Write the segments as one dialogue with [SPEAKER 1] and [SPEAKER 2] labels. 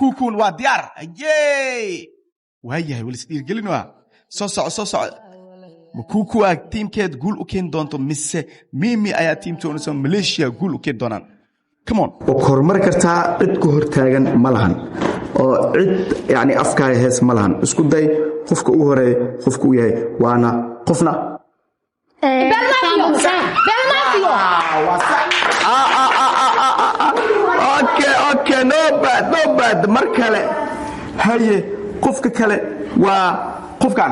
[SPEAKER 1] Kuukun waa diyaar. Ayey, waayahay, wala isdhiirgelin. Waa soo soco, soo soco. Ma Kukuwa tiimkeed guul u keeni doonto mise Mimi ayaa team 27 Malaysia guul u keeni doonaan? Come on.
[SPEAKER 2] Oo horumar kartaa, cid ku hortaagan ma lahan oo cid yani afkaaga hees ma lahan. Isku day qofka ugu horeeya qofka uu yahay, waana qofna.
[SPEAKER 3] Belmafio.
[SPEAKER 2] Waa sax. Ah. Okay, no bad, no bad. Mar kale, haye, qofka kale waa qofkan.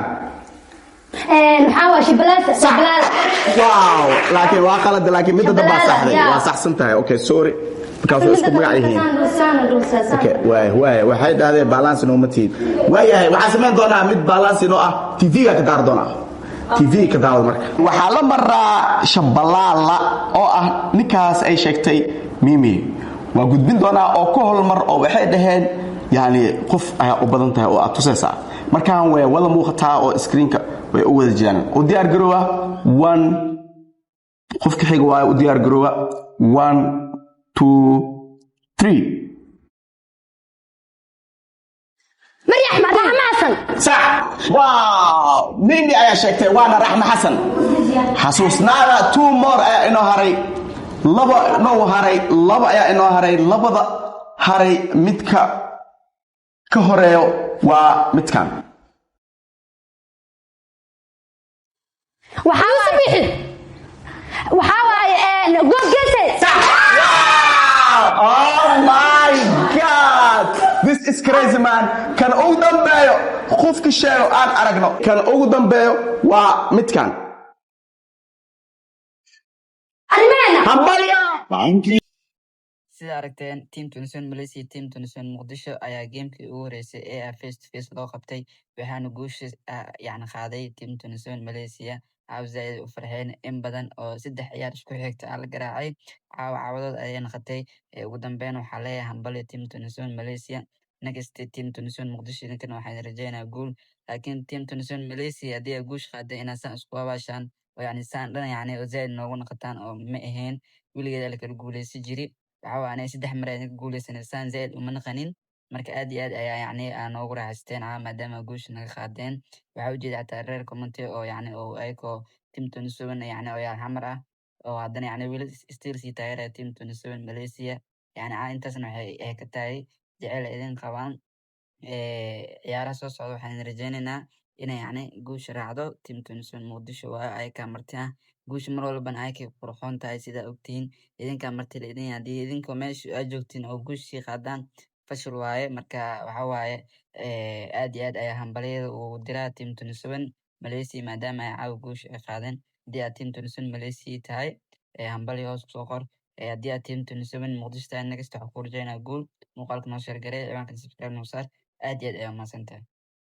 [SPEAKER 3] Maxaa waa? Shabalala, Shabalala.
[SPEAKER 2] Wow, laakiin waa qalad, laakiin midda dambaa
[SPEAKER 3] Shabalala,
[SPEAKER 2] saxday.
[SPEAKER 3] Yeah.
[SPEAKER 2] Waa saxsan tahay. Okay, sorry, markaas way isku magac yihiin. Okay, waay waay, waxay dhahdeen balance nooma tihid. Waayahay, waxaan samayn doonaa mid balance inoo ah. TV-ga ka daar doonaa, TV ka daawada. Marka
[SPEAKER 1] waxaa la maraa Shabalaala oo ah ninkaas ay sheegtay Mimi. Waa gudbin doonaa oo ku holmar oo waxay dhaheen yani qof ayaa u badan tahay oo aad tusaysaa. Markaan way wada muuqataa oo screenka way u wada jiraan. U diyaar garoowa. One, qofka xiga waaye. U diyaar garoowa. One, two, three.
[SPEAKER 3] Maryax Raxma Xasan.
[SPEAKER 1] Sax! Wow, Mimi ayaa sheegtay, waana Raxma Xasan. Xasuusnaada, two more ayaa inoo haray, laba inoo haray, laba ayaa inoo haray. Labada haray midka ka horeeyo waa midkan.
[SPEAKER 3] Waxaa waaye Googese.
[SPEAKER 1] Oh my God, this is crazy, man. Kan ugu dambeeyo qofka sheego aan aragno.
[SPEAKER 2] Kan ugu dambeeyo waa midkan.
[SPEAKER 3] Arrimeena.
[SPEAKER 2] Hambalyo!
[SPEAKER 4] Sida aragteen, team 27 Malaysia iyo team 27 Muqdisho ayaa gamekii ugu horeysay ee ah face to face loo qabtay, waxaana guusha yacni qaaday team 27 Malaysia. Caawa zaaid u farxeen in badan oo saddex ciyaar isku xigta aa la garaacay. Caawa caawadood ayay noqotay. Ugu dambeyn waxaa leeyahay hambalyo team 27 Malaysia. Next, team 27 Muqdisho, idinkana waxaan rajeynayaa guul, laakiin team 27 Malaysia haddii ay guush qaaday inaad saan isku abaashaan oo yacni saan dhan yacni oo zaaid noogu noqotaan oo ma ahayn. Weligeed la kala guuleysan jiri. Waxaa waaye aniga saddex mar ayaan ka guuleysanay, saan zaaid uma naqanin. Marka aad iyo aad ayaa yacni aa noogu raaxaysteen caawa maadaama guusha naga qaadeen. Waxaa ujeeda xataa reer commenty oo yacni oo ayakoo team 27 yacni oo yaal xamar ah oo haddana yacni weli still sii taageeraya team 27 Malaysia. Yacni intaasna waxay ay ka tahay jecel ay idin qabaan. Ciyaaraha soo socda waxaan rajeyneynaa inay yacni guusha raacdo team 27 Muqdisho, waayo ayakaa marti ah. Guusha mar walbana ayakay qurxoon tahay, sidaa ogtihiin. Idinkaa marti la idin yahay. Haddii idinkoo meesha aad joogtiin oo guushii qaadaan, fashil waaye. Marka waxa waaye aad iyo aad ayaa hambalyada ugu diraa team 27 Malaysia maadaama ay caawa guusha ay qaadeen. Haddii aad team 27 Malaysia tahay, hambalyo hoos kusoo qor. Haddii aad team 27 Muqdisho tahay, next waxaan ku rajeynaa guul. Muuqaalka noo share garee, ciwaankan subscribe noo saar. Aad iyo aad ayaa umahadsantahay.